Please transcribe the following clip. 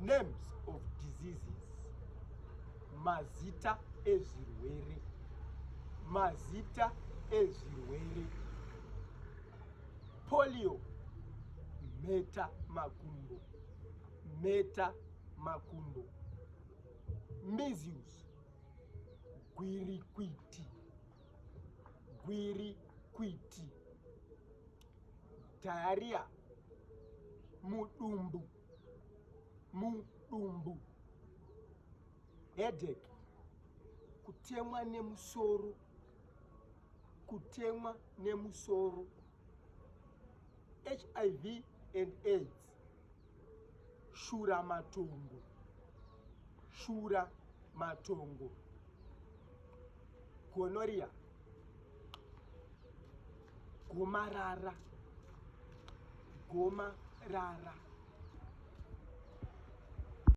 Names of diseases. Mazita ezvirwere. Mazita ezvirwere. Polio. Mheta makumbo. Mheta makumbo. Measles. Gwirikwiti. Gwirikwiti. Diarrhea. Mudumbu. Mudumbu. Headache. Kutemwa nemusoro. Kutemwa nemusoro. HIV and AIDS. Shura matongo. Shura matongo. Gonorrhea. Gomarara. Gomarara.